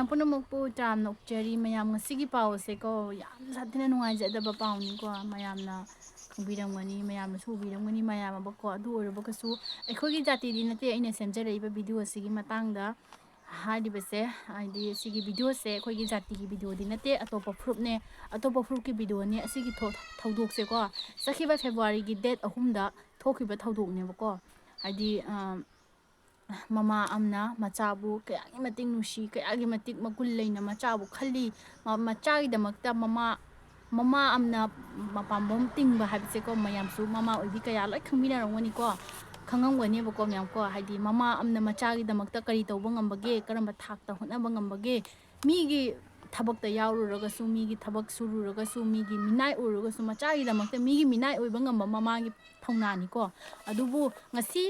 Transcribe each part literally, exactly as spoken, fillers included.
ꯃꯌꯥꯝ ꯄꯨꯝꯅꯃꯛꯄꯨ ꯇꯔꯥꯝꯅ ꯑꯣꯛꯆꯔꯤ꯫ ꯃꯌꯥꯝ, ꯉꯁꯤꯒꯤ ꯄꯥꯎ ꯑꯁꯦꯀꯣ, ꯌꯥꯝ ꯁꯥꯊꯤꯅ ꯅꯨꯡꯉꯥꯏꯖꯗꯕ ꯄꯥꯎꯅꯤꯀꯣ꯫ ꯃꯌꯥꯝꯅ ꯈꯪꯕꯤꯔꯝꯒꯅꯤ, ꯃꯌꯥꯝꯅꯁꯨ ꯎꯕꯤꯔꯝꯒꯅꯤ, ꯃꯌꯥꯝ ꯑꯃꯀꯣ꯫ ꯑꯗꯨ ꯑꯣꯏꯔꯕꯒꯁꯨ ꯑꯩꯈꯣꯏꯒꯤ ꯖꯥꯇꯤꯗꯤ ꯅꯠꯇꯦ ꯑꯩꯅ ꯁꯦꯝꯖꯔꯛꯏꯕ ꯚꯤꯗꯤꯑꯣ ꯑꯁꯤꯒꯤ ꯃꯇꯥꯡꯗ ꯍꯥꯏꯔꯤꯕꯁꯦ꯫ ꯍꯥꯏꯗꯤ ꯁꯤꯒꯤ ꯚꯤꯗꯤꯑꯣꯁꯦ ꯑꯩꯈꯣꯏꯒꯤ ꯖꯥꯇꯤꯒꯤ ꯚꯤꯗꯤꯑꯣꯗꯤ ꯅꯠꯇꯦ, ꯑꯇꯣꯞꯄ ꯐꯨꯔꯨꯞꯅꯦ, ꯑꯇꯣꯞꯄ ꯐꯨꯔꯨꯞꯀꯤ ꯚꯤꯗꯤꯑꯣꯅꯦ꯫ ꯑꯁꯤꯒꯤ ꯊꯧ-, ꯊꯧꯗꯣꯛꯁꯦꯀꯣ, ꯆꯠꯈꯤꯕ ꯐꯦꯕ꯭ꯔꯨꯋꯥꯔꯤꯒꯤ ꯗꯦꯠ ꯑꯍꯨꯝꯗ ꯊꯣꯛꯈꯤꯕ ꯊꯧꯗꯣꯛꯅꯦꯕꯀꯣ꯫ ꯍꯥꯏꯗꯤ, ꯑ, ꯃꯃꯥ ꯑꯃꯅ ꯃꯆꯥꯕꯨ ꯀꯌꯥꯒꯤ ꯃꯇꯤꯛ ꯅꯨꯡꯁꯤ, ꯀꯌꯥꯒꯤ ꯃꯇꯤꯛ ꯃꯒꯨꯟ ꯂꯩꯅ ꯃꯆꯥꯕꯨ ꯈꯜꯂꯤ꯫ ꯃ-, ꯃꯆꯥꯒꯤꯗꯃꯛꯇ ꯃꯃꯥ, ꯃꯃꯥ ꯑꯃꯅ ꯃꯄꯥꯝꯕꯣꯝ ꯇꯤꯡꯕ ꯍꯥꯏꯕꯁꯦꯀꯣ, ꯃꯌꯥꯝꯁꯨ ꯃꯃꯥ ꯑꯣꯏꯕꯤ ꯀꯌꯥ ꯂꯣꯏ ꯈꯪꯕꯤꯅꯔꯝꯒꯅꯤꯀꯣ, ꯈꯪꯉꯝꯒꯅꯦꯕꯀꯣ ꯃꯌꯥꯝ ꯀꯣ꯫ ꯍꯥꯏꯗꯤ ꯃꯃꯥ ꯑꯃꯅ ꯃꯆꯥꯒꯤꯗꯃꯛꯇ ꯀꯔꯤ ꯇꯧꯕ ꯉꯝꯕꯒꯦ, ꯀꯔꯝꯕ ꯊꯥꯛꯇ ꯍꯣꯠꯅꯕ ꯉꯝꯕꯒꯦ, ꯃꯤꯒꯤ ꯊꯕꯛꯇ ꯌꯥꯎꯔꯨꯔꯒꯁꯨ, ꯃꯤꯒꯤ ꯊꯕꯛ ꯁꯨꯔꯨꯔꯒꯁꯨ, ꯃꯤꯒꯤ ꯃꯤꯅꯥꯏ ꯑꯣꯏꯔꯨꯔꯒꯁꯨ, ꯃꯆꯥꯒꯤꯗꯃꯛꯇ ꯃꯤꯒꯤ ꯃꯤꯅꯥꯏ ꯑꯣꯏꯕ ꯉꯝꯕ ꯃꯃꯥꯒꯤ ꯊꯧꯅꯥꯅꯤꯀꯣ꯫ ꯑꯗꯨꯕꯨ ꯉꯁꯤ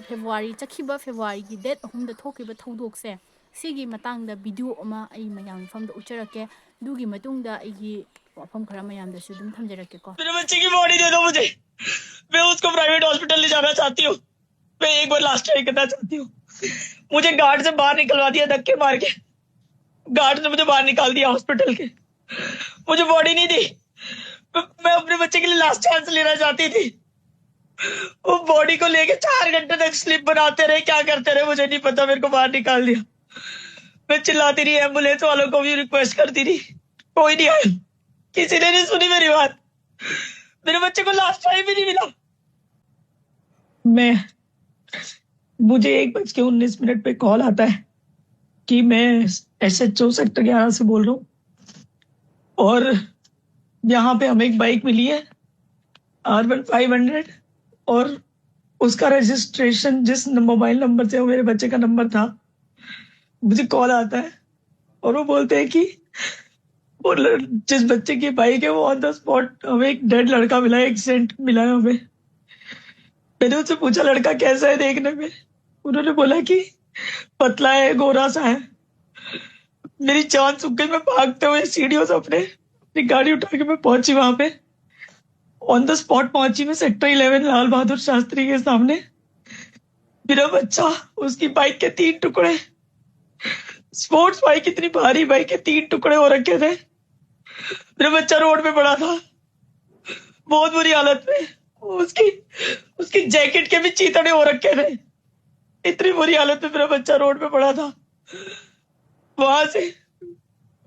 ꯐꯦꯕ꯭ꯔꯨꯋꯥꯔꯤ, ꯆꯠꯈꯤꯕ ꯐꯦꯕ꯭ꯔꯨꯋꯥꯔꯤꯒꯤ ꯗꯦꯠ ꯑꯍꯨꯝꯗ ꯊꯣꯛꯈꯤꯕ ꯊꯧꯗꯣꯛꯁꯦ, ꯁꯤꯒꯤ ꯃꯇꯥꯡꯗ ꯚꯤꯗꯤꯑꯣ ꯑꯃ ꯑꯩ ꯃꯌꯥꯝ ꯃꯐꯝꯗ ꯎꯠꯆꯔꯛꯀꯦ꯫ ꯑꯗꯨꯒꯤ ꯃꯇꯨꯡꯗ ꯑꯩꯒꯤ ꯋꯥꯐꯝ ꯈꯔ ꯃꯌꯥꯝꯗꯁꯨ ꯑꯗꯨꯝ ꯊꯝꯖꯔꯛꯀꯦꯀꯣ꯫ मेरे बच्चे की बॉडी दे दो मुझे, मैं उसको प्राइवेट हॉस्पिटल ले जाना चाहती हूँ। मैं एक बार लास्ट ट्राई करना चाहती हूँ। मुझे गार्ड से बाहर निकलवा दिया धक्के मार के, गार्ड ने मुझे बाहर निकाल दिया हॉस्पिटल के। मुझे बॉडी नहीं दी। मैं अपने बच्चे के लिए लास्ट चांस लेना चाहती थी। वो बॉडी को लेके चार घंटे तक स्लिप बनाते रहे, क्या करते रहे मुझे नहीं पता, मेरे को बाहर निकाल दिया। मैं चिल्लाती रही, एम्बुलेंस वालों को भी रिक्वेस्ट करती रही, कोई नहीं आया, किसी ने नहीं सुनी मेरी बात। मेरे बच्चे को लास्ट टाइम भी नहीं मिला। मैं मुझे एक बज के उन्नीस मिनट पे कॉल आता है कि मैं एसएचओ सेक्टर ग्यारह से बोल रहा हूँ और यहाँ पे हमें एक बाइक मिली है, आर वन फाइव हंड्रेड, और उसका रजिस्ट्रेशन जिस मोबाइल नंबर से वो मेरे बच्चे का नंबर था, मुझे कॉल आता है और वो बोलते हैं कि वो ल- जिस बच्चे की बाइक है वो ऑन द स्पॉट, हमें एक डेड लड़का मिला है, एक्सीडेंट मिला है हमें। मैंने उनसे पूछा लड़का कैसा है देखने में, उन्होंने बोला कि पतला है, गोरा सा है। मेरी जान सूख गई। मैं भागते हुए सीढ़ियों से अपने अपनी गाड़ी उठा के मैं पहुंची वहां पे, ऑन द स्पॉट पहुंची मैं सेक्टर इलेवन लाल बहादुर शास्त्री के सामने। मेरा बच्चा, उसकी बाइक के तीन टुकड़े, स्पोर्ट्स बाइक इतनी भारी, बाइक के तीन टुकड़े हो रखे थे। मेरा बच्चा रोड पे पड़ा था, बहुत बुरी हालत में। उसकी उसकी जैकेट के भी चीथड़े हो रखे थे। इतनी बुरी हालत में मेरा बच्चा रोड पे पड़ा था। वहां से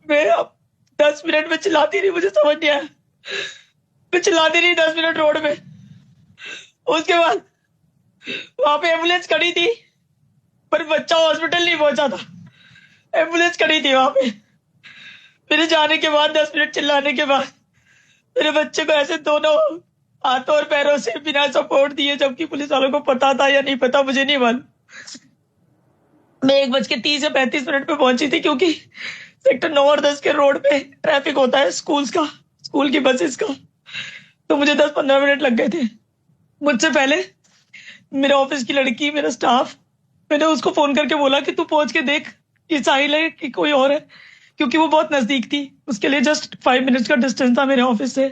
मैं अब दस मिनट में चिल्लाती रही, मुझे समझ नहीं आया। मैं चिल्लाती रही दस मिनट रोड में। उसके बाद वहां पे एम्बुलेंस खड़ी थी, पर बच्चा हॉस्पिटल नहीं पहुंचा था। एम्बुलेंस खड़ी थी वहां पे। मेरे जाने के बाद, दस मिनट चिल्लाने के बाद, मेरे बच्चे को ऐसे दोनों हाथों और पैरों से बिना सपोर्ट दिए, जबकि पुलिस वालों को पता था या नहीं पता, मुझे नहीं मालूम। मैं एक बज के तीस या पैंतीस मिनट पे पहुंची थी, क्योंकि सेक्टर नौ और दस के रोड पे ट्रैफिक होता है स्कूल्स का, स्कूल की बसेस का। तो मुझे दस पन्द्रह मिनट लग गए थे। मुझसे पहले मेरे ऑफिस की लड़की, मेरा स्टाफ, मैंने उसको फोन करके बोला कि तू पहुंच के देख कि साहिल है कि कोई और है, क्योंकि वो बहुत नजदीक थी। उसके लिए जस्ट फाइव मिनट्स का डिस्टेंस था मेरे ऑफिस से।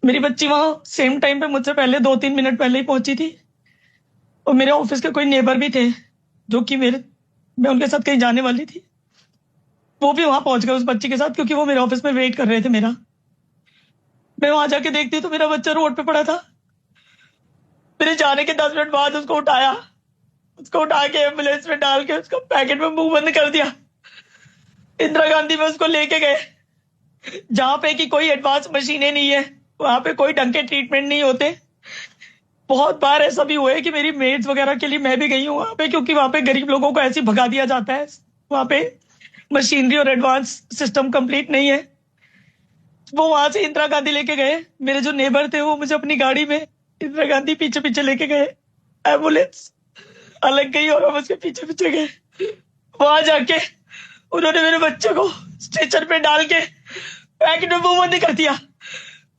मेरी बच्ची वहां सेम टाइम पे, मुझसे पहले, दो तीन मिनट पहले ही पहुंची थी। और मेरे ऑफिस के कोई नेबर भी थे, जो कि मेरे मैं उनके साथ कहीं जाने वाली थी। वो भी वहां पहुंच गए उस बच्ची के साथ, क्योंकि वो मेरे ऑफिस में वेट कर रहे थे मेरा। मैं वहां जाके देखती तो मेरा बच्चा रोड पे पड़ा था। मेरे जाने के दस मिनट बाद उसको उठाया, उसको उठा के एम्बुलेंस में डाल के उसको पैकेट में मुंह बंद कर दिया। इंदिरा गांधी में उसको लेके गए, जहां पे कि कोई एडवांस मशीनें नहीं है, वहां पे कोई ढंग के ट्रीटमेंट नहीं होते। बहुत बार ऐसा भी हुआ है कि मेरी मेड्स वगैरह के लिए मैं भी गई हूँ वहां पे, क्योंकि वहां पे गरीब लोगों को ऐसे ही भगा दिया जाता है। वहां पे मशीनरी और एडवांस सिस्टम कंप्लीट नहीं है। वो वहां से इंदिरा गांधी लेके गए। मेरे जो नेबर थे, वो मुझे अपनी गाड़ी में, इंदिरा गांधी पीछे पीछे लेके गए। एम्बुलेंस अलग गई और हम उसके पीछे पीछे गए। वहां जाके उन्होंने मेरे बच्चे को स्ट्रेचर पे डाल के पैकेट में मुंह बंद कर दिया।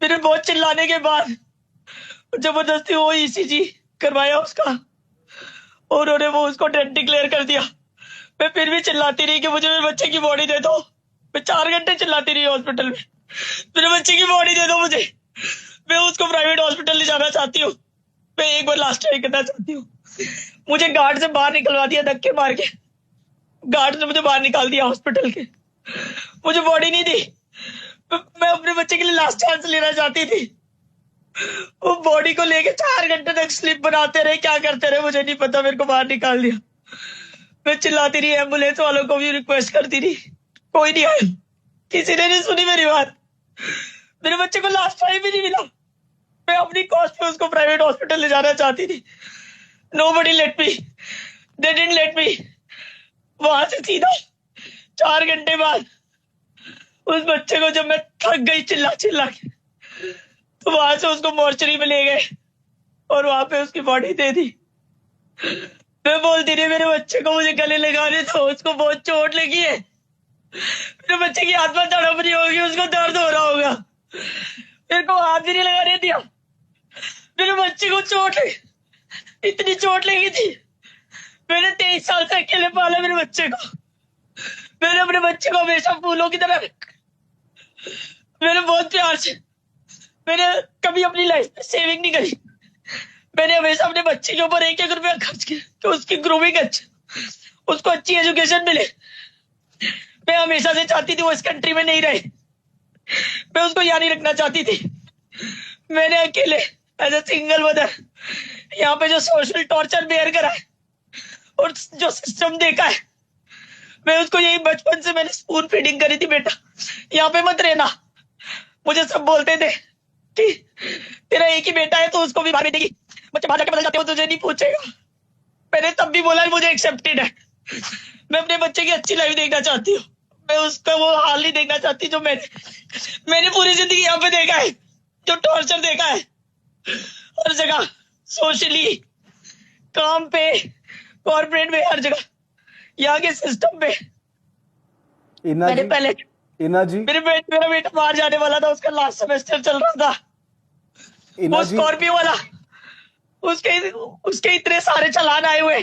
मेरे बहुत चिल्लाने के बाद जबरदस्ती वो ईसीजी करवाया उसका, और उन्होंने वो उसको डेड डिक्लेयर कर दिया। मैं फिर भी चिल्लाती रही कि मुझे मेरे बच्चे की बॉडी दे दो। मैं चार घंटे चिल्लाती रही हॉस्पिटल में, मेरे बच्चे की बॉडी दे दो मुझे, मैं उसको प्राइवेट हॉस्पिटल ले जाना चाहती हूँ। मैं एक बार लास्ट ट्राई करना चाहती हूँ। मुझे गार्ड से बाहर निकलवा दिया धक्के मार के। गार्ड ने मुझे बाहर निकाल दिया हॉस्पिटल के। मुझे बॉडी नहीं दी। मैं अपने बच्चे के लिए लास्ट चांस लेना चाहती थी। वो बॉडी को लेके चार घंटे तक स्लिप बनाते रहे, क्या करते रहे मुझे नहीं पता, मेरे को बाहर निकाल दिया। मैं चिल्लाती रही, एम्बुलेंस वालों को भी रिक्वेस्ट करती रही, कोई नहीं आया, किसी ने नहीं सुनी मेरी बात। मेरे बच्चे को लास्ट टाइम भी नहीं मिला। मैं अपनी कॉस्ट पे उसको प्राइवेट हॉस्पिटल ले जाना चाहती थी। Nobody let me, they didn't let me। वहां से सीधा चार घंटे बाद उस बच्चे को जब मैं थक गई चिल्ला चिल्ला के, तो वहां से उसको मॉर्चरी में ले गए और वहां पे उसकी बॉडी दे दी। मैं बोलती रही, मेरे बच्चे को मुझे गले लगाने दो, उसको बहुत चोट लगी है। मेरे बच्चे की आत्मा तड़प रही होगी, उसको दर्द हो रहा होगा। मेरे को हाथ भी नहीं लगाने दिया। मेरे बच्चे को चोट लगी, इतनी चोट लगी थी। मैंने तेईस साल से अकेले पाला मेरे बच्चे को। मैंने अपने बच्चे को हमेशा फूलों की तरह रखा। मैंने बहुत प्यार से, मैंने कभी अपनी लाइफ में सेविंग नहीं करी। मैंने हमेशा अपने बच्चे के ऊपर एक एक रुपया खर्च किया कि उसकी ग्रूमिंग अच्छी, उसको अच्छी एजुकेशन मिले। मैं हमेशा से चाहती थी वो इस कंट्री में नहीं रहे। मैं उसको यहाँ नहीं रखना चाहती थी। मैंने अकेले, एज ए सिंगल मदर, यहाँ पे जो सोशल टॉर्चर बेयर करा है और जो सिस्टम देखा है, मैं उसको यही बचपन से मैंने स्पून फीडिंग करी थी, बेटा यहाँ पे मत रहना। मुझे सब बोलते थे कि तेरा एक ही बेटा है तो उसको भी बाहर भेजेगी, बच्चे बाहर जाके बदल जाते हो, तुझे नहीं पूछेगा। मैंने तब भी बोला मुझे एक्सेप्टेड है, मैं अपने बच्चे की अच्छी लाइफ देखना चाहती हूँ। मैं उसका वो हाल नहीं देखना चाहती जो मैंने, मैंने पूरी जिंदगी यहाँ पे देखा है, जो टॉर्चर देखा है हर जगह, सोशली, काम पे, कॉर्पोरेट में, हर जगह, यहाँ के सिस्टम पे। इना मैंने जी, पहले, इना जी, मेरे बेट मेरा बेटा बाहर जाने वाला था, उसका लास्ट सेमेस्टर चल रहा था। वो इना जी, स्कॉर्पियो वाला, उसके उसके इतने सारे चालान आए हुए,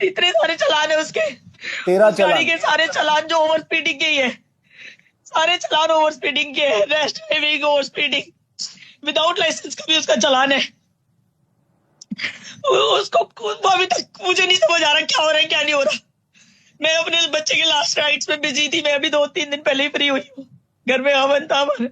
इतने सारे चालान है उसके। तेरह उस गाड़ी चालान। के सारे चालान जो ओवर स्पीडिंग के ही है, सारे चालान ओवर स्पीडिंग के है, rash driving, over speeding, without licence का भी उसका चालान है। उ- उसको वो अभी तक मुझे नहीं समझ आ रहा क्या हो रहा है, क्या नहीं हो रहा। बच्चे के लास्ट राइट्स में बिजी थी। मैं अभी दो तीन दिन पहले ही फ्री हुई हूँ। घर में हवन था हमारे.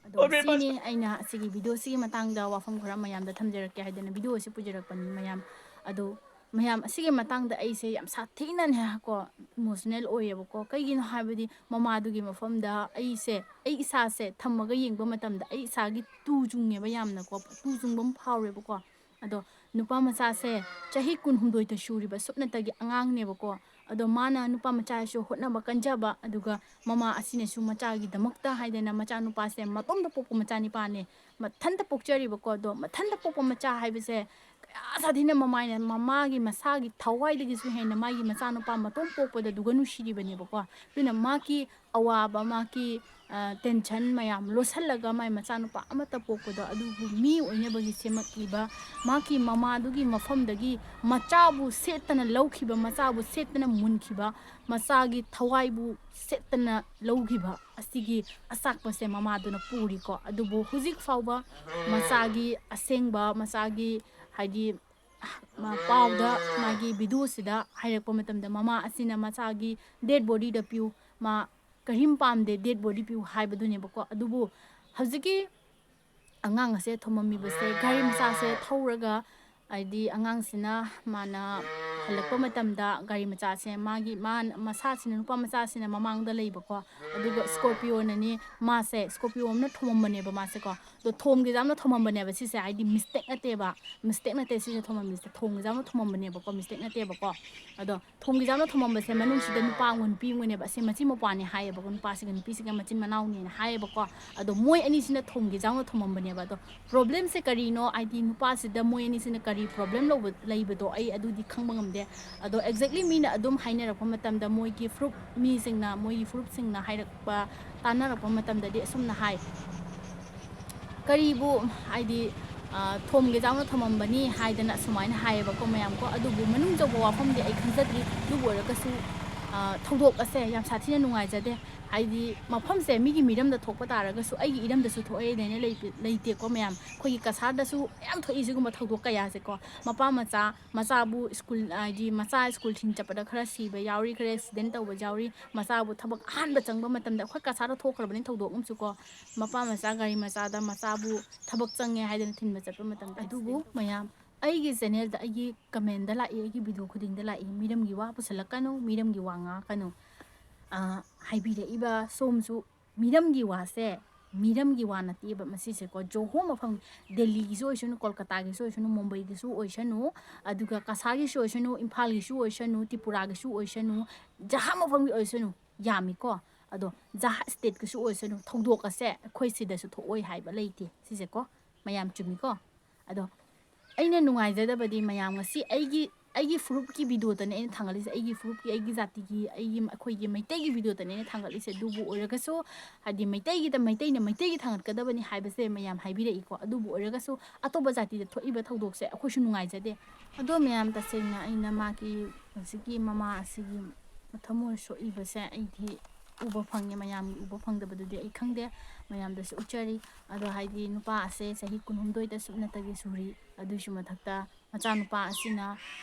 ꯑꯗꯣ ꯁꯤꯅꯤ ꯑꯩꯅ ꯑꯁꯤꯒꯤ ꯚꯤꯗꯤꯑꯣꯁꯤꯒꯤ ꯃꯇꯥꯡꯗ ꯋꯥꯐꯝ ꯈꯔ ꯃꯌꯥꯝꯗ ꯊꯝꯖꯔꯛꯀꯦ ꯍꯥꯏꯗꯅ ꯚꯤꯗꯤꯑꯣꯁꯤ ꯄꯨꯖꯔꯛꯄꯅꯤ ꯃꯌꯥꯝ꯫ ꯑꯗꯣ ꯃꯌꯥꯝ ꯑꯁꯤꯒꯤ ꯃꯇꯥꯡꯗ ꯑꯩꯁꯦ ꯌꯥꯝ ꯁꯥꯊꯤꯅꯅꯦ ꯀꯣ ꯏꯃꯣꯁꯅꯦꯜ ꯑꯣꯏꯌꯦꯕꯀꯣ꯫ ꯀꯩꯒꯤꯅꯣ ꯍꯥꯏꯕꯗꯤ ꯃꯃꯥꯗꯨꯒꯤ ꯃꯐꯝꯗ ꯑꯩꯁꯦ ꯑꯩ ꯏꯁꯥꯁꯦ ꯊꯝꯃꯒ ꯌꯦꯡꯕ ꯃꯇꯝꯗ ꯑꯩ ꯏꯁꯥꯒꯤ ꯇꯨ ꯆꯨꯡꯉꯦꯕ ꯌꯥꯝꯅꯀꯣ, ꯇꯨ ꯆꯨꯡꯕ ꯑꯃ ꯐꯥꯎꯔꯦꯕꯀꯣ꯫ ꯑꯗꯣ ꯅꯨꯄꯥ ꯃꯆꯥꯁꯦ ꯆꯍꯤ ꯀꯨꯟꯍꯨꯝꯗꯣꯏꯗ ꯁꯨꯔꯤꯕ ꯁꯨꯞꯅꯇꯒꯤ ꯑꯉꯥꯡꯅꯦꯕꯀꯣ꯫ ꯑꯗꯣ ꯃꯥꯅ ꯅꯨꯄꯥ ꯃꯆꯥꯁꯨ ꯍꯣꯠꯅꯕ ꯀꯟꯖꯕ, ꯑꯗꯨꯒ ꯃꯃꯥ ꯑꯁꯤꯅꯁꯨ ꯃꯆꯥꯒꯤꯗꯃꯛꯇ ꯍꯥꯏꯗꯅ ꯃꯆꯥꯅꯨꯄꯥꯁꯦ ꯃꯇꯣꯝꯇ ꯄꯣꯛꯄ ꯃꯆꯥꯅꯤꯄꯥꯅꯦ, ꯃꯊꯟꯇ ꯄꯣꯛꯆꯔꯤꯕꯀꯣ꯫ ꯑꯗꯣ ꯃꯊꯟꯇ ꯄꯣꯛꯄ ꯃꯆꯥ ꯍꯥꯏꯕꯁꯦ ꯀꯌꯥ ꯁꯥꯊꯤꯅ ꯃꯃꯥꯏꯅ ꯃꯃꯥꯒꯤ ꯃꯁꯥꯒꯤ ꯊꯋꯥꯏꯗꯒꯤꯁꯨ ꯍꯦꯟꯅ ꯃꯥꯒꯤ ꯃꯆꯥꯅꯨꯄꯥ ꯃꯇꯣꯝ ꯄꯣꯛꯄꯗ ꯑꯗꯨꯒ ꯅꯨꯡꯁꯤꯔꯤꯕꯅꯦꯕꯀꯣ꯫ ꯑꯗꯨꯅ ꯃꯥꯒꯤ ꯑꯋꯥꯕ, ꯃꯥꯒꯤ ꯇꯦꯟꯁꯟ ꯃꯌꯥꯝ ꯂꯣꯠꯁꯤꯜꯂꯒ ꯃꯥꯏ ꯃꯆꯥꯅꯨꯄꯥ ꯑꯃꯠꯇ ꯄꯣꯛꯄꯗꯣ ꯑꯗꯨꯕꯨ ꯃꯤ ꯑꯣꯏꯅꯕꯒꯤ ꯁꯦꯝꯃꯛꯂꯤꯕ ꯃꯥꯒꯤ ꯃꯃꯥꯗꯨꯒꯤ ꯃꯐꯝꯗꯒꯤ ꯃꯆꯥꯕꯨ ꯁꯦꯠꯇꯅ ꯂꯧꯈꯤꯕ, ꯃꯆꯥꯕꯨ ꯁꯦꯠꯇꯅ ꯃꯨꯟꯈꯤꯕ, ꯃꯆꯥꯒꯤ ꯊꯋꯥꯏꯕꯨ ꯁꯦꯠꯇꯅ ꯂꯧꯈꯤꯕ ꯑꯁꯤꯒꯤ ꯑꯆꯥꯛꯄꯁꯦ ꯃꯃꯥꯗꯨꯅ ꯄꯨꯔꯤꯀꯣ꯫ ꯑꯗꯨꯕꯨ ꯍꯧꯖꯤꯛ ꯐꯥꯎꯕ ꯃꯆꯥꯒꯤ ꯑꯁꯦꯡꯕ, ꯃꯆꯥꯒꯤ ꯍꯥꯏꯗꯤ ꯃ- ꯄꯥꯎꯗ ꯃꯥꯒꯤ ꯚꯤꯗꯤꯑꯣꯁꯤꯗ ꯍꯥꯏꯔꯛꯄ ꯃꯇꯝꯗ ꯃꯃꯥ ꯑꯁꯤꯅ ꯃꯆꯥꯒꯤ ꯗꯦꯠ ꯕꯣꯗꯤꯗ ꯄꯤꯌꯨ, ꯃꯥ ꯀꯔꯤꯝ ꯄꯥꯝꯗꯦ, ꯗꯦꯠ ꯕꯣꯗꯤ ꯄꯤꯌꯨ ꯍꯥꯏꯕꯗꯨꯅꯦꯕꯀꯣ꯫ ꯑꯗꯨꯕꯨ ꯍꯧꯖꯤꯛꯀꯤ ꯑꯉꯥꯡ ꯑꯁꯦ ꯊꯣꯝꯃꯝꯃꯤꯕꯁꯦ ꯒꯥꯔꯤ ꯃꯆꯥꯁꯦ ꯊꯧꯔꯒ ꯍꯥꯏꯗꯤ ꯑꯉꯥꯡꯁꯤꯅ ꯃꯥꯅ ꯍꯜꯂꯛꯄ ꯃꯇꯝꯗ ꯒꯥꯔꯤ ꯃꯆꯥꯁꯦ ꯃꯥꯒꯤ ꯃꯥ ꯃꯁꯥꯁꯤꯅ ꯅꯨꯄꯥ ꯃꯆꯥꯁꯤꯅ ꯃꯃꯥꯡꯗ ꯂꯩꯕꯀꯣ꯫ ꯑꯗꯨꯒ ꯁ꯭ꯀꯣꯔꯄꯤꯌꯣꯅꯅꯤ ꯃꯥꯁꯦ ꯁ꯭ꯀꯣꯔꯄꯤꯌꯣ ꯑꯃꯅ ꯊꯣꯝꯃꯝꯕꯅꯦꯕ ꯃꯥꯁꯦꯀꯣ꯫ ꯑꯗꯣ ꯊꯣꯝꯒꯦ ꯌꯥꯎꯅ ꯊꯣꯝꯃꯝꯕꯅꯦꯕ ꯁꯤꯁꯦ, ꯍꯥꯏꯗꯤ ꯃꯤꯁꯇꯦꯛ ꯅꯠꯇꯦꯕ, ꯃꯤꯁꯇꯦꯛ ꯅꯠꯇꯦ ꯁꯤꯁꯦ ꯊꯣꯝꯃꯝꯃꯤꯁꯦ, ꯊꯣꯝꯒꯦ ꯌꯥꯎꯅ ꯊꯣꯝꯃꯝꯕꯅꯦꯕꯀꯣ, ꯃꯤꯁꯇꯦꯛ ꯅꯠꯇꯦꯕꯀꯣ꯫ ꯑꯗꯣ ꯊꯣꯝꯒꯦ ꯌꯥꯎꯅ ꯊꯣꯝꯃꯝꯕꯁꯦ ꯃꯅꯨꯡꯁꯤꯗ ꯅꯨꯄꯥ ꯑꯃꯒ ꯅꯨꯄꯤ ꯑꯃꯒꯅꯦꯕ, ꯑꯁꯤ ꯃꯆꯤꯟ ꯃꯧꯄ꯭ꯋꯥꯅꯦ ꯍꯥꯏꯌꯦꯕꯀꯣ, ꯅꯨꯄꯥꯁꯤꯒ ꯅꯨꯄꯤꯁꯤꯒ ꯃꯆꯤꯟ ꯃꯅꯥꯎꯅꯦꯅ ꯍꯥꯏꯌꯦꯕꯀꯣ꯫ ꯑꯗꯣ ꯃꯣꯏ ꯑꯅꯤꯁꯤꯅ ꯊꯣꯝꯒꯦ ꯌꯥꯎꯅ ꯊꯣꯝꯃꯝꯕꯅꯦꯕ꯫ ꯑꯗꯣ ꯄ꯭ꯔꯣꯕ꯭ꯂꯦꯝꯁꯦ ꯀꯔꯤꯅꯣ, ꯍꯥꯏꯗꯤ ꯅꯨꯄꯥꯁꯤꯗ ꯃꯣꯏ ꯑꯅꯤꯁꯤꯅ ꯀꯔꯤ ꯄ꯭ꯔꯣꯕ꯭ꯂꯦꯝ ꯂꯧꯕ ꯂꯩꯕꯗꯣ ꯑꯩ ꯑꯗꯨꯗꯤ ꯈꯪꯕ ꯉꯝꯗꯦ꯫ ꯑꯗꯣ ꯑꯦꯛꯖꯦꯛꯂꯤ ꯃꯤꯅ ꯑꯗꯨꯝ ꯍꯥꯏꯅꯔꯛꯄ ꯃꯇꯝꯗ ꯃꯣꯏꯒꯤ ꯐ꯭ꯔꯨꯞ ꯃꯤꯁꯤꯡꯅ, ꯃꯣꯏꯒꯤ ꯐ꯭ꯔꯨꯞꯁꯤꯡꯅ ꯍꯥꯏꯔꯛꯄ, ꯇꯥꯟꯅꯔꯛꯄ ꯃꯇꯝꯗꯗꯤ ꯑꯁꯨꯝꯅ ꯍꯥꯏ, ꯀꯔꯤꯕꯨ ꯍꯥꯏꯗꯤ ꯊꯣꯝꯒꯦ ꯌꯥꯎꯅ ꯊꯝꯃꯝꯕꯅꯤ ꯍꯥꯏꯗꯅ ꯑꯁꯨꯃꯥꯏꯅ ꯍꯥꯏꯌꯦꯕꯀꯣ ꯃꯌꯥꯝ ꯀꯣ꯫ ꯑꯗꯨꯕꯨ ꯃꯅꯨꯡ ꯆꯧꯕ ꯋꯥꯐꯝꯗꯤ ꯑꯩ ꯈꯪꯖꯗ꯭ꯔꯤ꯫ ꯑꯗꯨꯕꯨ ꯑꯣꯏꯔꯒꯁꯨ ꯊꯧꯗꯣꯛ ꯑꯁꯦ ꯌꯥꯝ ꯁꯥꯊꯤꯅ ꯅꯨꯡꯉꯥꯏꯖꯗꯦ꯫ ꯍꯥꯏꯗꯤ ꯃꯐꯝꯁꯦ ꯃꯤꯒꯤ ꯃꯤꯔꯝꯗ ꯊꯣꯛꯄ ꯇꯥꯔꯒꯁꯨ ꯑꯩꯒꯤ ꯏꯔꯝꯗꯁꯨ ꯊꯣꯛꯑꯦ ꯂꯩꯅ ꯂꯩꯇꯦꯀꯣ ꯃꯌꯥꯝ꯫ ꯑꯩꯈꯣꯏꯒꯤ ꯀꯁꯥꯔꯗꯁꯨ ꯌꯥꯝ ꯊꯣꯛꯏ ꯁꯤꯒꯨꯝꯕ ꯊꯧꯗꯣꯛ ꯀꯌꯥꯁꯦꯀꯣ꯫ ꯃꯄꯥ ꯃꯆꯥ, ꯃꯆꯥꯕꯨ ꯁ꯭ꯀꯨꯜ, ꯍꯥꯏꯗꯤ ꯃꯆꯥ ꯁ꯭ꯀꯨꯜ ꯊꯤꯟ ꯆꯠꯄꯗ ꯈꯔ ꯁꯤꯕ ꯌꯥꯎꯔꯤ, ꯈꯔ ꯑꯦꯛꯁꯤꯗꯦꯟ ꯇꯧꯕ ꯌꯥꯎꯔꯤ, ꯃꯆꯥꯕꯨ ꯊꯕꯛ ꯑꯍꯥꯟꯕ ꯆꯪꯕ ꯃꯇꯝꯗ꯫ ꯑꯩꯈꯣꯏ ꯀꯁꯥꯔꯗ ꯊꯣꯛꯈ꯭ꯔꯕꯅꯤ ꯊꯧꯗꯣꯛ ꯑꯃꯁꯨꯀꯣ꯫ ꯃꯄꯥ ꯃꯆꯥ ꯒꯥꯔꯤ ꯃꯆꯥꯗ ꯃꯆꯥꯕꯨ ꯊꯕꯛ ꯆꯪꯉꯦ ꯍꯥꯏꯗꯅ ꯊꯤꯟꯕ ꯆꯠꯄ ꯃꯇꯝꯗ꯫ ꯑꯗꯨꯕꯨ ꯃꯌꯥꯝ, ꯑꯩꯒꯤ ꯆꯦꯅꯦꯜꯗ, ꯑꯩꯒꯤ ꯀꯃꯦꯟꯗ ꯂꯥꯛꯏ, ꯑꯩꯒꯤ ꯚꯤꯗꯤꯑꯣ ꯈꯨꯗꯤꯡꯗ ꯂꯥꯛꯏ, "ꯃꯤꯔꯝꯒꯤ ꯋꯥ ꯄꯨꯁꯜꯂꯛꯀꯅꯨ, ꯃꯤꯔꯝꯒꯤ ꯋꯥ ꯉꯥꯡꯉꯛꯀꯅꯨ" ꯍꯥꯏꯕꯤꯔꯛꯏꯕ ꯁꯣꯝꯁꯨ꯫ ꯃꯤꯔꯝꯒꯤ ꯋꯥꯁꯦ ꯃꯤꯔꯝꯒꯤ ꯋꯥ ꯅꯠꯇꯦꯕ ꯃꯁꯤꯁꯦꯀꯣ꯫ ꯖꯣꯍꯣ ꯃꯐꯝ, ꯗꯦꯜꯂꯤꯒꯤꯁꯨ ꯑꯣꯏꯁꯅꯨ, ꯀꯣꯜꯀꯇꯥꯒꯤꯁꯨ ꯑꯣꯏꯁꯅꯨ, ꯃꯨꯝꯕꯩꯒꯤꯁꯨ ꯑꯣꯏꯁꯅꯨ, ꯑꯗꯨꯒ ꯀꯁꯥꯔꯒꯤꯁꯨ ꯑꯣꯏꯁꯅꯨ, ꯏꯝꯐꯥꯜꯒꯤꯁꯨ ꯑꯣꯏꯁꯅꯨ, ꯇ꯭ꯔꯤꯄꯨꯔꯥꯒꯤꯁꯨ ꯑꯣꯏꯁꯅꯨ, ꯖꯍꯥ ꯃꯐꯝꯒꯤ ꯑꯣꯏꯁꯅꯨ, ꯌꯥꯝꯃꯤꯀꯣ꯫ ꯑꯗꯣ ꯖꯍꯥ ꯁ꯭ꯇꯦꯠꯀꯤꯁꯨ ꯑꯣꯏꯁꯅꯨ, ꯊꯧꯗꯣꯛ ꯑꯁꯦ ꯑꯩꯈꯣꯏ ꯁꯤꯗꯁꯨ ꯊꯣꯛꯑꯣꯏ ꯍꯥꯏꯕ ꯂꯩꯇꯦ꯫ ꯁꯤꯁꯦꯀꯣ ꯃꯌꯥꯝ, ꯆꯨꯝꯃꯤꯀꯣ꯫ ꯑꯗꯣ ꯑꯩꯅ ꯅꯨꯡꯉꯥꯏꯖꯗꯕꯗꯤ ꯃꯌꯥꯝ ꯉꯁꯤ ꯑꯩꯒꯤ, ꯑꯩꯒꯤ ꯐꯨꯔꯨꯞꯀꯤ ꯚꯤꯗꯤꯑꯣꯗꯅꯦ ꯑꯩꯅ ꯊꯥꯡꯒꯠꯂꯤꯁꯦ, ꯑꯩꯒꯤ ꯐꯨꯔꯨꯞꯀꯤ, ꯑꯩꯒꯤ ꯖꯥꯇꯤꯒꯤ, ꯑꯩꯒꯤ, ꯑꯩꯈꯣꯏꯒꯤ ꯃꯩꯇꯩꯒꯤ ꯚꯤꯗꯤꯑꯣꯗꯅꯦ ꯑꯩꯅ ꯊꯥꯡꯒꯠꯂꯤꯁꯦ꯫ ꯑꯗꯨꯕꯨ ꯑꯣꯏꯔꯒꯁꯨ, ꯍꯥꯏꯗꯤ ꯃꯩꯇꯩꯒꯤꯗ ꯃꯩꯇꯩꯅ ꯃꯩꯇꯩꯒꯤ ꯊꯥꯡꯒꯠꯀꯗꯕꯅꯤ ꯍꯥꯏꯕꯁꯦ ꯃꯌꯥꯝ ꯍꯥꯏꯕꯤꯔꯛꯏꯀꯣ꯫ ꯑꯗꯨꯕꯨ ꯑꯣꯏꯔꯒꯁꯨ ꯑꯇꯣꯞꯄ ꯖꯥꯇꯤꯗ ꯊꯣꯛꯏꯕ ꯊꯧꯗꯣꯛꯁꯦ ꯑꯩꯈꯣꯏꯁꯨ ꯅꯨꯡꯉꯥꯏꯖꯗꯦ꯫ ꯑꯗꯣ ꯃꯌꯥꯝ, ꯇꯁꯦꯡꯅ ꯑꯩꯅ ꯃꯥꯒꯤ ꯍꯧꯖꯤꯛꯀꯤ ꯃꯃꯥ ꯑꯁꯤꯒꯤ ꯃꯊꯃꯣꯏ ꯁꯣꯛꯏꯕꯁꯦ ꯑꯩꯗꯤ ꯎꯕ ꯐꯪꯉꯦ꯫ ꯃꯌꯥꯝꯒꯤ ꯎꯕ ꯐꯪꯗꯕꯗꯨꯗꯤ ꯑꯩ ꯈꯪꯗꯦ꯫ ꯃꯌꯥꯝꯗꯁꯨ ꯎꯠꯆꯔꯤ꯫ ꯑꯗꯣ ꯍꯥꯏꯗꯤ ꯅꯨꯄꯥ ꯑꯁꯦ ꯆꯍꯤ ꯀꯨꯟꯍꯨꯝꯗꯣꯏꯗ ꯁꯨꯞꯅꯇꯒꯤ ꯁꯨꯔꯤ꯫ ꯑꯗꯨꯒꯤꯁꯨ ꯃꯊꯛꯇ ꯃꯆꯥꯅꯨꯄꯥ ꯑꯁꯤꯅ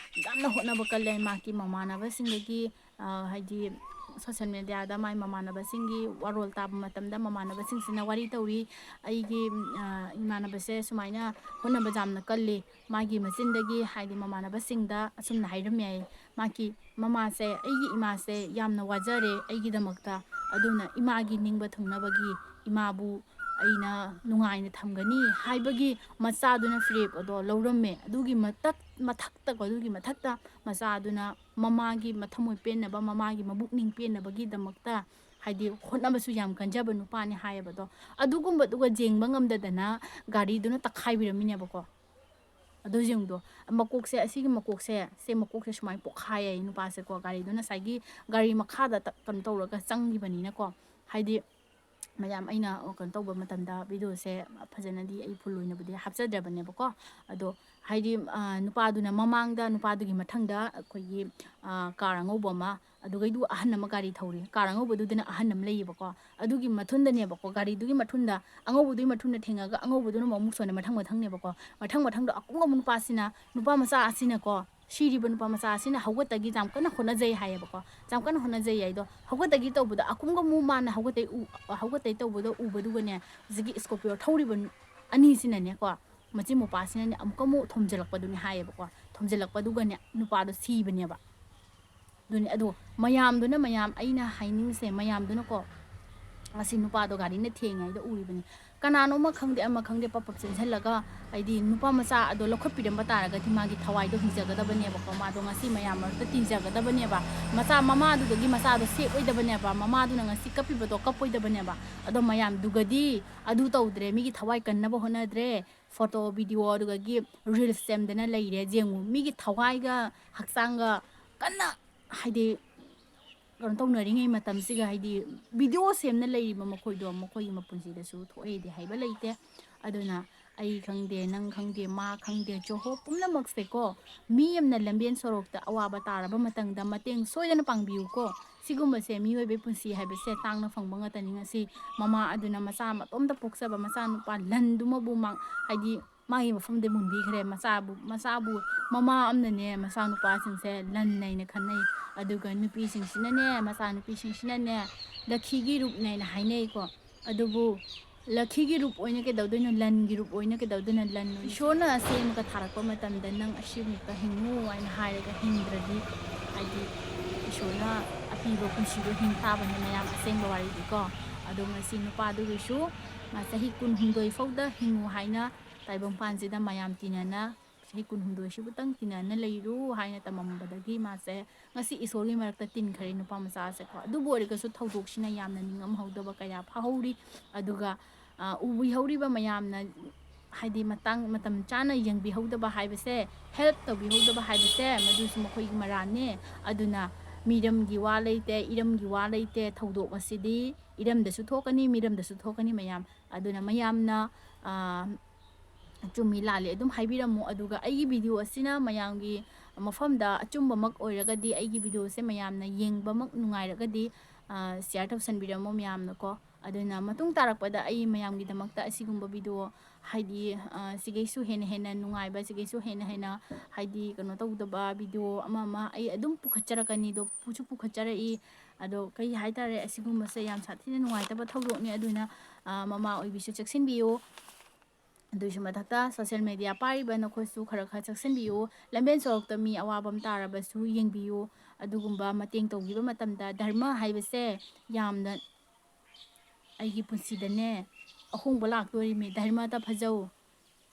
ꯌꯥꯝꯅ ꯍꯣꯠꯅꯕ ꯀꯜꯂꯦ꯫ ꯃꯍꯥꯛꯀꯤ ꯃꯃꯥꯟꯅꯕꯁꯤꯡꯗꯒꯤ, ꯑ, ꯍꯥꯏꯗꯤ ꯁꯣꯁꯦꯜ ꯃꯦꯗꯤꯌꯥꯗ ꯃꯥꯏ ꯃꯃꯥꯟꯅꯕꯁꯤꯡꯒꯤ ꯋꯥꯔꯣꯜ ꯇꯥꯕ ꯃꯇꯝꯗ ꯃꯃꯥꯟꯅꯕꯁꯤꯡꯁꯤꯅ ꯋꯥꯔꯤ ꯇꯧꯔꯤ, "ꯑꯩꯒꯤ, ꯑ, ꯏꯃꯥꯟꯅꯕꯁꯦ ꯁꯨꯃꯥꯏꯅ ꯍꯣꯠꯅꯕ ꯌꯥꯝꯅ ꯀꯜꯂꯤ, ꯃꯥꯒꯤ ꯃꯆꯤꯟꯗꯒꯤ", ꯍꯥꯏꯗꯤ ꯃꯃꯥꯟꯅꯕꯁꯤꯡꯗ ꯑꯁꯨꯝꯅ ꯍꯥꯏꯔꯝꯃꯦ ꯍꯥꯏꯌꯦ꯫ ꯃꯥꯒꯤ ꯃꯃꯥꯁꯦ, "ꯑꯩꯒꯤ ꯏꯃꯥꯁꯦ ꯌꯥꯝꯅ ꯋꯥꯖꯔꯦ ꯑꯩꯒꯤꯗꯃꯛꯇ, ꯑꯗꯨꯅ ꯏꯃꯥꯒꯤ ꯅꯤꯡꯕ ꯊꯨꯡꯅꯕꯒꯤ ꯏꯃꯥꯕꯨ ꯑꯩꯅ ꯅꯨꯡꯉꯥꯏꯅ ꯊꯝꯒꯅꯤ" ꯍꯥꯏꯕꯒꯤ ꯃꯆꯥꯗꯨꯅ ꯐꯤꯔꯦꯞ ꯑꯗꯣ ꯂꯧꯔꯝꯃꯦ꯫ ꯑꯗꯨꯒꯤ ꯃꯊꯛ-, ꯃꯊꯛꯇꯀꯣ, ꯑꯗꯨꯒꯤ ꯃꯊꯛꯇ ꯃꯆꯥꯗꯨꯅ ꯃꯃꯥꯒꯤ ꯃꯊꯃꯣꯏ ꯄꯦꯟꯅꯕ, ꯃꯃꯥꯒꯤ ꯃꯕꯨꯛꯅꯤꯡ ꯄꯦꯟꯅꯕꯒꯤꯗꯃꯛꯇ, ꯍꯥꯏꯗꯤ ꯍꯣꯠꯅꯕꯁꯨ ꯌꯥꯝ ꯀꯟꯖꯕ ꯅꯨꯄꯥꯅꯤ ꯍꯥꯏꯌꯦꯕ꯫ ꯑꯗꯣ ꯑꯗꯨꯒꯨꯝꯕꯗꯨꯒ ꯌꯦꯡꯕ ꯉꯝꯗꯗꯅ ꯒꯥꯔꯤꯗꯨꯅ ꯇꯛꯈꯥꯏꯕꯤꯔꯝꯃꯤꯅꯦꯕꯀꯣ꯫ ꯑꯗꯨ ꯌꯦꯡꯉꯨꯗꯣ, ꯃꯀꯣꯛꯁꯦ, ꯑꯁꯤꯒꯤ ꯃꯀꯣꯛꯁꯦ, ꯁꯦ ꯃꯀꯣꯛꯁꯦ ꯁꯨꯃꯥꯏꯅ ꯄꯣꯛꯈꯥꯏ ꯍꯥꯏꯌꯦ ꯅꯨꯄꯥꯁꯦꯀꯣ꯫ ꯒꯥꯔꯤꯗꯨꯅ ꯉꯁꯥꯏꯒꯤ ꯒꯥꯔꯤ ꯃꯈꯥꯗ ꯇꯛ-, ꯀꯩꯅꯣ ꯇꯧꯔꯒ ꯆꯪꯈꯤꯕꯅꯤꯅꯀꯣ꯫ ꯍꯥꯏꯗꯤ ꯃꯌꯥꯝ ꯑꯩꯅ ꯀꯩꯅꯣ ꯇꯧꯕ ꯃꯇꯝꯗ videoꯁꯦ ꯐꯖꯅꯗꯤ ꯑꯩ full ꯑꯣꯏꯅꯕꯨꯗꯤ ꯍꯥꯞꯆꯗ꯭ꯔꯕꯅꯦꯕꯀꯣ꯫ ꯑꯗꯣ ꯍꯥꯏꯗꯤ, ꯑ, ꯅꯨꯄꯥꯗꯨꯅ ꯃꯃꯥꯡꯗ, ꯅꯨꯄꯥꯗꯨꯒꯤ ꯃꯊꯪꯗ ꯑꯩꯈꯣꯏꯒꯤ, ꯑ, car ꯑꯉꯧꯕ ꯑꯃ, ꯑꯗꯨꯒꯩꯗꯨ ꯑꯍꯟ ꯑꯃ ꯒꯥꯔꯤ ꯊꯧꯔꯤ, car ꯑꯉꯧꯕꯗꯨꯗꯅ ꯑꯍꯟ ꯑꯃ ꯂꯩꯌꯦꯕꯀꯣ꯫ ꯑꯗꯨꯒꯤ ꯃꯊꯨꯟꯗꯅꯦꯕꯀꯣ, ꯒꯥꯔꯤꯗꯨꯒꯤ ꯃꯊꯨꯟꯗ, ꯑꯉꯧꯕꯗꯨꯒꯤ ꯃꯊꯨꯟꯗ ꯊꯦꯡꯉꯒ ꯑꯉꯧꯕꯗꯨꯅ ꯑꯃꯨꯛ ꯁꯣꯟꯅ ꯃꯊꯪ ꯃꯊꯪꯅꯦꯕꯀꯣ, ꯃꯊꯪ ꯃꯊꯪꯗꯣ ꯑꯀꯨꯝ ꯑꯃꯨꯛ ꯅꯨꯄꯥꯁꯤꯅ, ꯅꯨꯄꯥ ꯃꯆꯥ ꯑꯁꯤꯅꯀꯣ, ꯁꯤꯔꯤꯕ ꯅꯨꯄꯥ ꯃꯆꯥ ꯑꯁꯤꯅ ꯍꯧꯒꯠꯇꯒꯤ ꯌꯥꯝ ꯀꯟꯅ ꯍꯣꯠꯅꯖꯩ ꯍꯥꯏꯌꯦꯕꯀꯣ꯫ ꯌꯥꯝ ꯀꯟꯅ ꯍꯣꯠꯅꯖꯩ ꯍꯥꯏꯗꯣ, ꯍꯧꯒꯠꯇꯒꯤ ꯇꯧꯕꯗ ꯑꯀꯨꯝꯒ ꯑꯃꯨꯛ ꯃꯥꯅ ꯍꯧꯒꯠꯇꯩ ꯎ-, ꯍꯧꯒꯠꯇꯩ ꯇꯧꯕꯗꯣ ꯎꯕꯗꯨꯒꯅꯦ, ꯍꯧꯖꯤꯛꯀꯤ Scorpio ꯊꯧꯔꯤꯕ ꯑꯅꯤꯁꯤꯅꯅꯦꯀꯣ, ꯃꯆꯤꯟ ꯃꯧꯄꯥꯁꯤꯅꯅꯦ ꯑꯃꯨꯛꯀ ꯑꯃꯨꯛ ꯊꯣꯝꯖꯤꯜꯂꯛꯄꯗꯨꯅꯦ ꯍꯥꯏꯌꯦꯕꯀꯣ꯫ ꯊꯣꯝꯖꯤꯜꯂꯛꯄꯗꯨꯒꯅꯦ ꯅꯨꯄꯥꯗꯣ ꯁꯤꯕꯅꯦꯕ꯫ ꯑꯗꯨꯅꯤ꯫ ꯑꯗꯣ ꯃꯌꯥꯝꯗꯨꯅ, ꯃꯌꯥꯝ, ꯑꯩꯅ ꯍꯥꯏꯅꯤꯡꯉꯤꯁꯦ, ꯃꯌꯥꯝꯗꯨꯅꯀꯣ, ꯉꯁꯤ ꯅꯨꯄꯥꯗꯣ ꯒꯥꯔꯤꯅ ꯊꯦꯡꯉꯤꯉꯩꯗ ꯎꯔꯤꯕꯅꯤ꯫ ꯀꯅꯥꯅꯣꯝꯃ ꯈꯪꯗꯦ, ꯑꯃ ꯈꯪꯗꯦ, ꯄꯞ ꯄꯞ ꯆꯦꯟꯁꯤꯜꯂꯒ, ꯍꯥꯏꯗꯤ ꯅꯨꯄꯥ ꯃꯆꯥ ꯑꯗꯣ ꯂꯧꯈꯠꯄꯤꯔꯝꯕ ꯇꯥꯔꯒꯗꯤ ꯃꯥꯒꯤ ꯊꯋꯥꯏꯗꯣ ꯍꯤꯡꯖꯒꯗꯕꯅꯦꯕꯀꯣ꯫ ꯃꯥꯗꯣ ꯉꯁꯤ ꯃꯌꯥꯝ ꯃꯔꯛꯇ ꯇꯤꯟꯖꯒꯗꯕꯅꯦꯕ꯫ ꯃꯆꯥ, ꯃꯃꯥꯗꯨꯗꯒꯤ ꯃꯆꯥꯗꯣ ꯁꯦꯞ ꯑꯣꯏꯗꯕꯅꯦꯕ꯫ ꯃꯃꯥꯗꯨꯅ ꯉꯁꯤ ꯀꯞꯄꯤꯕꯗꯣ ꯀꯞꯄꯣꯏꯗꯕꯅꯦꯕ꯫ ꯑꯗꯣ ꯃꯌꯥꯝꯗꯨꯒꯗꯤ ꯑꯗꯨ ꯇꯧꯗ꯭ꯔꯦ, ꯃꯤꯒꯤ ꯊꯋꯥꯏ ꯀꯟꯅꯕ ꯍꯣꯠꯅꯗ꯭ꯔꯦ, photo, video, ꯑꯗꯨꯗꯒꯤ reels ꯁꯦꯝꯗꯅ ꯂꯩꯔꯦ꯫ ꯌꯦꯡꯉꯨ, ꯃꯤꯒꯤ ꯊꯋꯥꯏꯒ ꯍꯛꯆꯥꯡꯒ ꯀꯟꯅ, ꯍꯥꯏꯗꯤ, ꯀꯩꯅꯣ ꯇꯧꯅꯔꯤꯉꯩ ꯃꯇꯝꯁꯤꯒ, ꯍꯥꯏꯗꯤ, video ꯁꯦꯝꯅ ꯂꯩꯔꯤꯕ ꯃꯈꯣꯏꯗꯣ, ꯃꯈꯣꯏꯒꯤ ꯃꯄꯨꯟꯁꯤꯗꯁꯨ ꯊꯣꯛꯑꯦꯗꯤ ꯍꯥꯏꯕ ꯂꯩꯇꯦ꯫ ꯑꯗꯨꯅ ꯑꯩ ꯈꯪꯗꯦ, ꯅꯪ ꯈꯪꯗꯦ, ꯃꯥ ꯈꯪꯗꯦ, ꯖꯣꯍꯣ ꯄꯨꯝꯅꯃꯛꯁꯦꯀꯣ, ꯃꯤ ꯑꯃꯅ ꯂꯝꯕꯦꯟ ꯁꯣꯔꯣꯛꯇ ꯑꯋꯥꯕ ꯇꯥꯔꯕ ꯃꯇꯝꯗ ꯃꯇꯦꯡ ꯁꯣꯏꯗꯅ ꯄꯥꯡꯕꯤꯌꯨꯀꯣ꯫ ꯁꯤꯒꯨꯝꯕꯁꯦ, ꯃꯤꯑꯣꯏꯕꯒꯤ ꯄꯨꯟꯁꯤ ꯍꯥꯏꯕꯁꯦ ꯇꯥꯡꯅ ꯐꯪꯕ ꯉꯥꯛꯇꯅꯤ꯫ ꯉꯁꯤ ꯃꯃꯥ ꯑꯗꯨꯅ ꯃꯆꯥ ꯃꯇꯣꯝꯇ ꯄꯣꯛꯆꯕ ꯃꯆꯥꯅꯨꯄꯥ ꯂꯟꯗꯨꯃꯕꯨ ꯃꯥꯡ-, ꯍꯥꯏꯗꯤ, ꯃꯥꯒꯤ ꯃꯐꯝꯗ ꯃꯨꯟꯕꯤꯈ꯭ꯔꯦ꯫ ꯃꯆꯥꯕꯨ, ꯃꯆꯥꯕꯨ, ꯃꯃꯥ ꯑꯃꯅꯅꯦ ꯃꯆꯥꯅꯨꯄꯥꯁꯤꯡꯁꯦ ꯂꯟ ꯍꯥꯏꯅ ꯈꯟꯅꯩ꯫ ꯑꯗꯨꯒ ꯅꯨꯄꯤꯁꯤꯡꯁꯤꯅꯅꯦ, ꯃꯆꯥꯅꯨꯄꯤꯁꯤꯡꯁꯤꯅꯅꯦ ꯂꯛꯈꯤꯒꯤ ꯔꯨꯞꯅꯦ ꯍꯥꯏꯅ ꯍꯥꯏꯅꯩꯀꯣ꯫ ꯑꯗꯨꯕꯨ ꯂꯛꯈꯤꯒꯤ ꯔꯨꯞ ꯑꯣꯏꯅ ꯀꯩꯗꯧꯗꯣꯏꯅꯣ? ꯂꯟꯒꯤ ꯔꯨꯞ ꯑꯣꯏꯅ ꯀꯩꯗꯧꯗꯣꯏꯅꯣ? ꯂꯟ ꯑꯣꯏꯅ꯫ ꯏꯁꯣꯔꯅ ꯑꯁꯦꯡꯕꯒ ꯊꯥꯔꯛꯄ ꯃꯇꯝꯗ ꯅꯪ ꯑꯁꯤꯃꯨꯛꯇ ꯍꯤꯡꯉꯨ ꯍꯥꯏꯅ ꯍꯥꯏꯔꯒ ꯍꯤꯡꯗ꯭ꯔꯗꯤ, ꯍꯥꯏꯗꯤ, ꯏꯁꯣꯔꯅ ꯑꯄꯤꯕ ꯄꯨꯟꯁꯤꯗꯣ ꯍꯤꯡ ꯇꯥꯕꯅꯤ ꯃꯌꯥꯝ, ꯑꯁꯦꯡꯕ ꯋꯥꯔꯤꯗꯤꯀꯣ꯫ ꯑꯗꯣ ꯉꯁꯤ ꯅꯨꯄꯥꯗꯨꯒꯤꯁꯨ, ꯃꯥ ꯆꯍꯤ ꯀꯨꯟꯍꯨꯝꯗꯣꯏ ꯐꯥꯎꯗ ꯍꯤꯡꯉꯨ ꯍꯥꯏꯅ ꯇꯥꯏꯕꯪꯄꯥꯟꯁꯤꯗ ꯃꯌꯥꯝ ꯇꯤꯟꯅꯅ, ꯆꯍꯤ ꯀꯨꯟꯍꯨꯝꯗꯣꯏꯁꯤꯕꯨꯇꯪ ꯇꯤꯟꯅꯅ ꯂꯩꯔꯨ ꯍꯥꯏꯅ ꯇꯝꯃꯝꯕꯗꯒꯤ ꯃꯥꯁꯦ ꯉꯁꯤ ꯏꯁꯣꯔꯒꯤ ꯃꯔꯛꯇ ꯇꯤꯟꯈ꯭ꯔꯦ ꯅꯨꯄꯥ ꯃꯆꯥꯁꯦꯀꯣ꯫ ꯑꯗꯨꯕꯨ ꯑꯣꯏꯔꯒꯁꯨ ꯊꯧꯗꯣꯛꯁꯤꯅ ꯌꯥꯝꯅ ꯅꯤꯡꯉꯝꯍꯧꯗꯕ ꯀꯌꯥ ꯐꯥꯎꯍꯧꯔꯤ꯫ ꯑꯗꯨꯒ, ꯑ, ꯎꯕꯤꯍꯧꯔꯤꯕ ꯃꯌꯥꯝꯅ, ꯍꯥꯏꯗꯤ, ꯃꯇꯥꯡ ꯃꯇꯝ ꯆꯥꯅ ꯌꯦꯡꯕꯤꯍꯧꯗꯕ ꯍꯥꯏꯕꯁꯦ, help ꯇꯧꯕꯤꯍꯧꯗꯕ ꯍꯥꯏꯕꯁꯦ, ꯃꯗꯨꯁꯨ ꯃꯈꯣꯏꯒꯤ ꯃꯔꯥꯟꯅꯦ꯫ ꯑꯗꯨꯅ ꯃꯤꯔꯝꯒꯤ ꯋꯥ ꯂꯩꯇꯦ, ꯏꯔꯝꯒꯤ ꯋꯥ ꯂꯩꯇꯦ꯫ ꯊꯧꯗꯣꯛ ꯑꯁꯤꯗꯤ ꯏꯔꯝꯗꯁꯨ ꯊꯣꯛꯀꯅꯤ, ꯃꯤꯔꯝꯗꯁꯨ ꯊꯣꯛꯀꯅꯤ ꯃꯌꯥꯝ꯫ ꯑꯗꯨꯅ ꯃꯌꯥꯝꯅ, ꯑ, ꯆꯨꯝꯃꯤ ꯂꯥꯜꯂꯤ ꯑꯗꯨꯝ ꯍꯥꯏꯕꯤꯔꯝꯃꯨ꯫ ꯑꯗꯨꯒ ꯑꯩꯒꯤ video ꯑꯁꯤꯅ ꯃꯌꯥꯝꯒꯤ ꯃꯐꯝꯗ ꯑꯆꯨꯝꯕꯃꯛ ꯑꯣꯏꯔꯒꯗꯤ, ꯑꯩꯒꯤ videoꯁꯦ ꯃꯌꯥꯝꯅ ꯌꯦꯡꯕꯃꯛ ꯅꯨꯡꯉꯥꯏꯔꯒꯗꯤ, ꯑ, share ꯇꯧꯁꯟꯕꯤꯔꯝꯃꯣ ꯃꯌꯥꯝꯅꯀꯣ꯫ ꯑꯗꯨꯅ ꯃꯇꯨꯡ ꯇꯥꯔꯛꯄꯗ ꯑꯩ ꯃꯌꯥꯝꯒꯤꯗꯃꯛꯇ ꯑꯁꯤꯒꯨꯝꯕ video, ꯍꯥꯏꯗꯤ, ꯑ, ꯁꯤꯒꯩꯁꯨ ꯍꯦꯟꯅ ꯍꯦꯟꯅ ꯅꯨꯡꯉꯥꯏꯕ, ꯁꯤꯒꯩꯁꯨ ꯍꯦꯟꯅ ꯍꯦꯟꯅ, ꯍꯥꯏꯗꯤ, ꯀꯩꯅꯣ ꯇꯧꯗꯕ video ꯑꯃ ꯑꯃ ꯑꯩ ꯑꯗꯨꯝ ꯄꯨꯈꯠꯆꯔꯛꯀꯅꯤ, ꯑꯗꯣ ꯄꯨꯁꯨ ꯄꯨꯈꯠꯆꯔꯛꯏ꯫ ꯑꯗꯣ ꯀꯩ ꯍꯥꯏꯇꯥꯔꯦ, ꯑꯁꯤꯒꯨꯝꯕꯁꯦ ꯌꯥꯝ ꯁꯥꯊꯤꯅ ꯅꯨꯡꯉꯥꯏꯇꯕ ꯊꯧꯗꯣꯛꯅꯤ꯫ ꯑꯗꯨꯅ, ꯑ, ꯃꯃꯥ ꯑꯣꯏꯕꯤꯁꯨ ꯆꯦꯛꯁꯤꯟꯕꯤꯌꯨ꯫ ꯑꯗꯨꯒꯤꯁꯨ ꯃꯊꯛꯇ social media ꯄꯥꯏꯔꯤꯕ ꯅꯈꯣꯏꯁꯨ ꯈꯔ ꯈꯔ ꯆꯦꯛꯁꯤꯟꯕꯤꯌꯨ꯫ ꯂꯝꯕꯦꯟ ꯁꯣꯔꯣꯛꯇ ꯃꯤ ꯑꯋꯥꯕ ꯑꯃ ꯇꯥꯔꯕꯁꯨ ꯌꯦꯡꯕꯤꯌꯨ꯫ ꯑꯗꯨꯒꯨꯝꯕ ꯃꯇꯦꯡ ꯇꯧꯕꯤꯕ ꯃꯇꯝꯗ ꯙꯔꯃ ꯍꯥꯏꯕꯁꯦ ꯌꯥꯝꯅ ꯑꯩꯒꯤ ꯄꯨꯟꯁꯤꯗꯅꯦ ꯑꯍꯣꯡꯕ ꯂꯥꯛꯇꯣꯔꯤꯃꯤ꯫ ꯙꯔꯃꯗ ꯐꯖꯧ,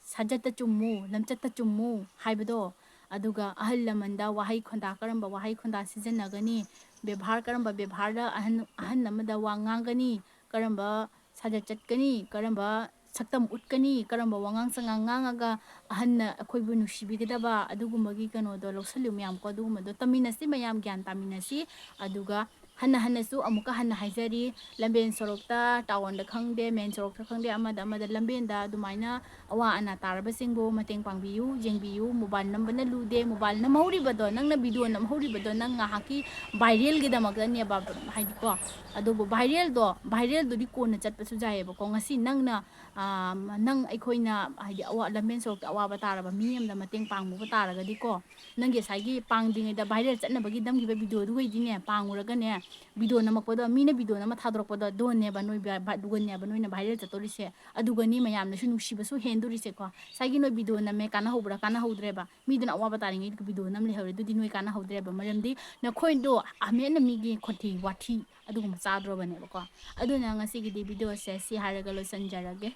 ꯁꯥꯖꯠꯇ ꯆꯨꯝꯃꯨ, ꯂꯝꯆꯠꯇ ꯆꯨꯝꯃꯨ ꯍꯥꯏꯕꯗꯣ꯫ ꯑꯗꯨꯒ ꯑꯍꯜ ꯂꯃꯟꯗ ꯋꯥꯍꯩ ꯈꯣꯟꯗꯥ, ꯀꯔꯝꯕ ꯋꯥꯍꯩ ꯈꯣꯟꯗꯥ ꯁꯤꯖꯤꯟꯅꯒꯅꯤ, ꯕꯦꯕꯥꯔ, ꯀꯔꯝꯕ ꯕꯦꯕꯥꯔꯗ ꯑꯍꯟ, ꯑꯍꯟ ꯑꯃꯗ ꯋꯥ ꯉꯥꯡꯒꯅꯤ, ꯀꯔꯝꯕ ꯁꯥꯖꯠ ꯆꯠꯀꯅꯤ, ꯀꯔꯝꯕ ꯁꯛꯇꯝ ꯎꯠꯀꯅꯤ, ꯀꯔꯝꯕ ꯋꯥꯉꯥꯡ ꯁꯉꯥꯡ ꯉꯥꯡꯉꯒ ꯑꯍꯟꯅ ꯑꯩꯈꯣꯏꯕꯨ ꯅꯨꯡꯁꯤꯕꯤꯒꯗꯕ, ꯑꯗꯨꯒꯨꯝꯕꯒꯤ ꯀꯩꯅꯣꯗꯣ ꯂꯧꯁꯜꯂꯨ ꯃꯌꯥꯝ ꯀꯣ꯫ ꯑꯗꯨꯒꯨꯝꯕꯗꯣ ꯇꯝꯃꯤꯟꯅꯁꯤ ꯃꯌꯥꯝ, ꯒ꯭ꯌꯥꯟ ꯇꯥꯃꯤꯟꯅꯁꯤ꯫ ꯑꯗꯨꯒ ꯍꯟꯅ ꯍꯟꯅꯁꯨ ꯑꯃꯨꯛꯀ ꯍꯟꯅ ꯍꯥꯏꯖꯔꯤ, ꯂꯝꯕꯦꯟ ꯁꯣꯔꯣꯛꯇ, townꯗ ꯈꯪꯗꯦ, main ꯁꯣꯔꯣꯛꯇ ꯈꯪꯗꯦ, ꯑꯃꯗ ꯑꯃꯗ ꯂꯝꯕꯦꯟꯗ ꯑꯗꯨꯃꯥꯏꯅ ꯑꯋꯥ ꯑꯅꯥ ꯇꯥꯔꯕꯁꯤꯡꯕꯨ ꯃꯇꯦꯡ ꯄꯥꯡꯕꯤꯌꯨ, ꯌꯦꯡꯕꯤꯌꯨ꯫ Mobile ꯅꯝꯕꯅ ꯂꯨꯗꯦ, mobile ꯅꯝꯍꯧꯔꯤꯕꯗꯣ, ꯅꯪꯅ video ꯅꯝꯍꯧꯔꯤꯕꯗꯣ, ꯅꯪ ꯉꯥꯏꯍꯥꯛꯀꯤ viralꯒꯤꯗꯃꯛꯇꯅꯦꯕ, ꯍꯥꯏꯗꯤꯀꯣ꯫ ꯑꯗꯨꯕꯨ viralꯗꯣ, viralꯗꯨꯗꯤ ꯀꯣꯟꯅ ꯆꯠꯄꯁꯨ ꯌꯥꯏꯑꯕꯀꯣ꯫ ꯉꯁꯤ ꯅꯪꯅ, ꯑꯥ, ꯅꯪ, ꯑꯩꯈꯣꯏꯅ, ꯍꯥꯏꯗꯤ, ꯑꯋꯥ-, ꯂꯝꯕꯦꯟ ꯁꯣꯔꯣꯛꯇ ꯑꯋꯥꯕ ꯇꯥꯔꯕ ꯃꯤ ꯑꯃꯗ ꯃꯇꯦꯡ ꯄꯥꯡꯉꯨꯕ ꯇꯥꯔꯒꯗꯤꯀꯣ, ꯅꯪꯒꯤ ꯉꯁꯥꯏꯒꯤ ꯄꯥꯡꯗ꯭ꯔꯤꯉꯩꯗ viral ꯆꯠꯅꯕꯒꯤ ꯅꯝꯈꯤꯕ videoꯗꯨꯈꯩꯗꯤꯅꯦ, ꯄꯥꯡꯉꯨꯔꯒꯅꯦ, video ꯅꯝꯃꯛꯄꯗꯣ, ꯃꯤꯅ video ꯅꯝꯃ ꯊꯥꯗꯣꯔꯛꯄꯗꯣ, ꯑꯗꯨꯒꯅꯦꯕ ꯅꯣꯏ ꯚ-, ꯚ-, ꯑꯗꯨꯒꯅꯦꯕ ꯅꯣꯏꯅ viral ꯆꯠꯇꯣꯔꯤꯁꯦ꯫ ꯑꯗꯨꯒꯅꯤ ꯃꯌꯥꯝꯅꯁꯨ ꯅꯨꯡꯁꯤꯕꯁꯨ ꯍꯦꯟꯗꯣꯔꯤꯁꯦꯀꯣ꯫ ꯉꯁꯥꯏꯒꯤ ꯅꯣꯏ video ꯅꯝꯃꯦ, ꯀꯥꯟꯅꯍꯧꯕ꯭ꯔꯥ? ꯀꯥꯟꯅꯍꯧꯗ꯭ꯔꯦꯕ꯫ ꯃꯤꯗꯨꯅ ꯑꯋꯥꯕ ꯇꯥꯔꯤꯉꯩꯗ video ꯅꯝ ꯂꯩꯍꯧꯔꯦ, ꯑꯗꯨꯗꯤ ꯅꯣꯏ ꯀꯥꯟꯅꯍꯧꯗ꯭ꯔꯦꯕ꯫ ꯃꯔꯝꯗꯤ ꯅꯈꯣꯏꯗꯣ ꯑꯃꯦꯠꯅ ꯃꯤꯒꯤ ꯈꯣꯟꯊꯤ ꯋꯥꯊꯤ ꯑꯗꯨꯒꯨꯝꯕ ꯆꯥꯗ꯭ꯔꯣꯕꯅꯦꯕꯀꯣ꯫ ꯑꯗꯨꯅ ꯉꯁꯤꯒꯤꯗꯤ videoꯁꯦ ꯁꯤ ꯍꯥꯏꯔꯒ ꯂꯣꯏꯁꯤꯟꯖꯔꯒꯦ꯫